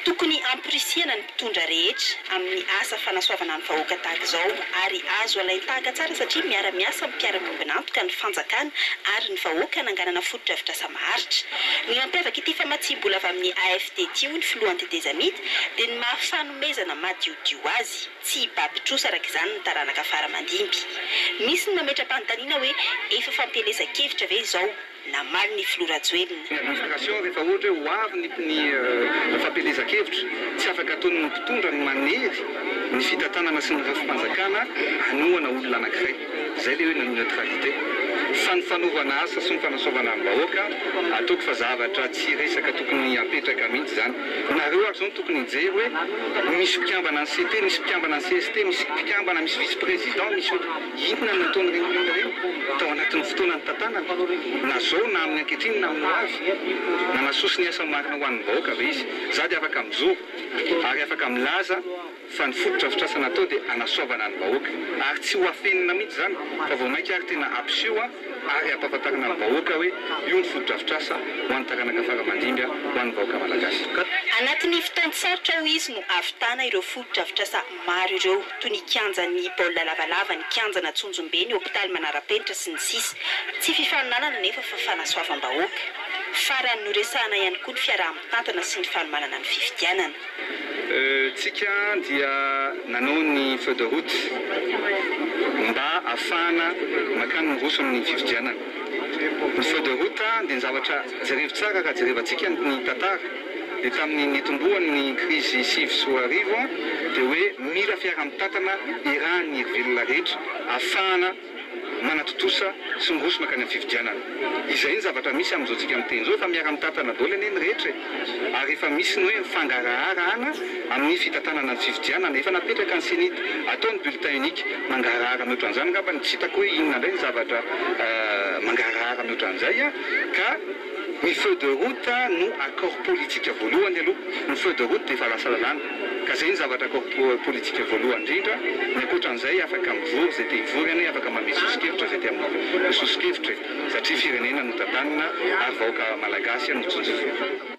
Tokony hamporisihana ny mpitondra rehetra amin'ny asa fanasoavana ny vahoaka tahaka izao ary azo alain-tahaka tsara satria miara-miasa amin'ny mpiara-miombon'antoka ny fanjakana ary ny vahoaka hananganana fotodrafitrasa maharitra. Ny mampiavaka ity famatsiam-bola avy amin'ny AFD ity hoy ny filohan'ny tetezamita dia ny maha fanomezana madiodio azy. Tsy hibaby trosa araka izany ny taranaka fara aman-dimby. Misy ny mametra-panontaniana hoe efa fampielezan-kevitra ve izao? Namaly ny filoha Rajoelina. Ny administration rehefa ohatra hoe ho avy ny ny fampielezan-kevitra, tsy afaka ataon'ny mpitondra ny manery ny fitantanana sy ny rafi-panjakana hanohana olona anankiray. Izay ilay hoe neutralité. Fa ny fanaovana asa sy ny fanasoavana ny vahoaka, ataoko fa zavatra tsy resaka tokony hapetraka mihitsy izany. Nareo ary izao no tokony hijery hoe misy mpikambana ny CT, misy mpikambana ny cst, misy mpikambana, misy vice président, misy ohatra. Inona no nataon'ireny olona ireny tao anatin'ny fotoana nitantanany, na izao na amin'ny ankehitriny na amin'ny ho avy? Nanasoa sy niasa marina ho an'ny vahoaka ve izy? Izaho dia afaka mijoro ary afaka milaza fa ny fotodrafitrasa natao dia hanasoavana ny vahoaka ary tsy ho afenina mihitsy izany fa vao mainka ary tena hampiseho ary hampahafantarina ny vahoaka hoe io ny fotodrafitrasa ho an'ny taranaka fara aman-dimby ho an'ny vahoaka malagasy. Anatin'ny fotoan-tsarotra hoy izy no hahavitana ireo fotodrafitrasa maro ireo, toy ny kianjan'ny baolina lavalava, ny kianjan'Antsonjombe, ny hopitaly manara-penitra, sy ny sisa Tsy fifaninanana anefa fa fanasoavam-bahoaka. Farany, noresahana ihany koa ny fiaraha-mitantana sy ny fanomanana ny fifidianana. Tsika dia nanao ny feuille de route mba ahafahana makany miroso amin'ny fifidianana. Ny feuille de route dia ny zavatra jerevo tsara raha jerevantsika ny tantara dia tamin'ny nitomboan'ny krizy 2009 dia hoe mila fiaraha-mitantana iarahan'ny hery velona rehetra ahafahana manatontosa sy miroso mankany amin'ny fifidianana. Izay ny zavatra misy amin'izao tsika miteny izao, efa miara-mitantana daholo anie ny rehetra e! Ary efa misy ny hoe fangaraharahana amin'ny fitantanana ny fifidianana, efa napetraka ny cenit, atao ny bulletin unique, mangarahara mihoatra an'izany angamba ny tsy hitako hoe inona indray ny zavatra mangarahara mihoatra an'izay ka ny feuille de route no accord politique voalohany aloha, ny feuille de route dia efa lasa lalàna ka zay ny zavatra accord politique voalohany indrindra, ny ankoatran'izay afaka mivory zay te hivory anie, afaka manome soso-kevitra zay te hanome soso-kevitra e, satria firenena no tantanina ary vahoaka malagasy no tsinjovina.